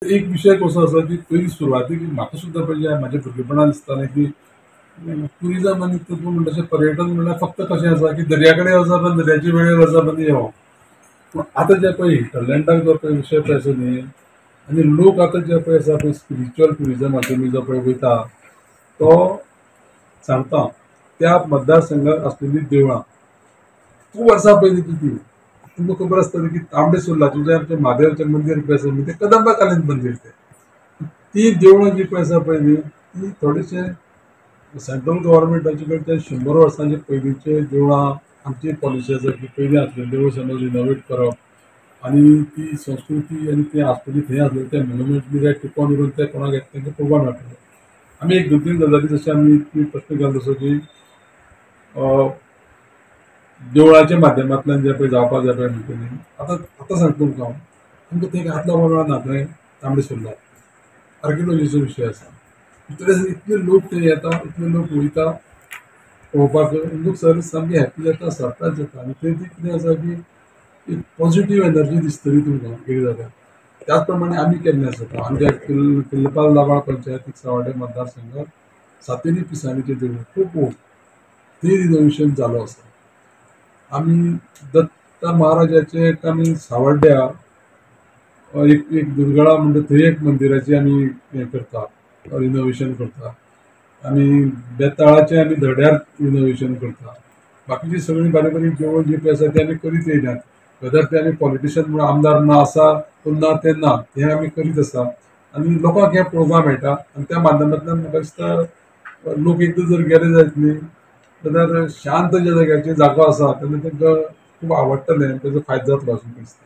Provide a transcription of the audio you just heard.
एक विशय कसो आसा की पयलीं सुरवातीक म्हाका सुद्दां पळय म्हाज्या भुरगेपणान दिसतालें की ट्युरिजम आनी तूं म्हणटा तशें पर्यटन म्हणल्यार फक्त कशें आसा की दर्या कडेन वचप आनी दर्याचे वेळेर वचप आनी येवप. पूण आतां जे पळय हिटरलँडाक जो पळय विशय पळय आसा न्ही, आनी लोक आतां जे पळय आसा पळय स्पिरिच्युअल ट्युरिजमाचेर जो पळय वयता तो सांगता त्या मतदारसंघात आसलेली देवळां खूब वर्सां पयलींची ती तुमकां खबर आसतली की तांबडे सुर्लाचें जें आमचें म्हादेवाचें मंदीर पळय आसा न्ही तें कदंबा कालीन मंदीर तें. ती देवळां जी पळय आसा पळय न्ही ती थोडेशें सेंट्रल गव्हर्मेंटाचे कडच्यान 100 वर्सांचे पयलींचे देवळां आमची पॉलिसी आसा की पयलीं आसलेली देवळां समज रिनोवेट करप आनी ती संस्कृती आनी तें आसतली थंय आसलेले ते मोन्युमेंट बी ते टिकोवन उरून ते कोणाक तांकां पळोवपाक मेळटलें. आमी एक 2-3 गजाली जशें आमी प्रश्न केलो तसो की देवळाच्या माध्यमांतल्यान जें पळय जावपाक जाय पळय म्हणटा न्ही, आतां आतां सांगता तुमकां हांव, तुमकां थंय हात लावपाक मेळना खंय तांबडे सुर्ला आर्किओलॉजीचो विशय आसा. भितर इतले लोक थंय येता, इतले लोक वयता पळोवपाक, लोक सगळे सामके हॅप्पी जाता, सरप्रायज जाता. आनी थंय ती कितें आसा की एक पॉझिटीव एनर्जी दिसतली तुमकां कितें जाल्यार. त्याच प्रमाणे आमी केल्लें आसा आमच्या किल्लपाल दाबाळ पंचायतीक सावड्डें मतदारसंघात सातेरी पिसानीचें देवूळ खूब ओल्ड, थंय रिनोवेशन जालो आसा. आमी दत्ता महाराजाचे एक आमी सावड्ड्या एक एक दुर्गळा म्हणटा थंय एक मंदिराची आमी हें करता, रिनोवेशन करता. आमी बेताळाचें आमी धड्यार रिनोवेशन करता. बाकीची सगळीं बारीक बारीक देवळां जी पळय आसा ती आमी करीत येयल्यात. वेदर ते आमी पॉलिटिशन म्हणून आमदार ना आसा पूण ना तें ना, हें आमी करीत आसा आनी लोकांक हें पळोवपाक मेळटा. आनी त्या माध्यमांतल्यान म्हाका दिसता लोक एकदां जर गेले जायत न्ही जाल्यार शांत ज्या जाग्याचेर जागो आसा तेन्ना तांकां खूब आवडटलें आनी तेजो फायदो जातलो अशें म्हाका दिसता.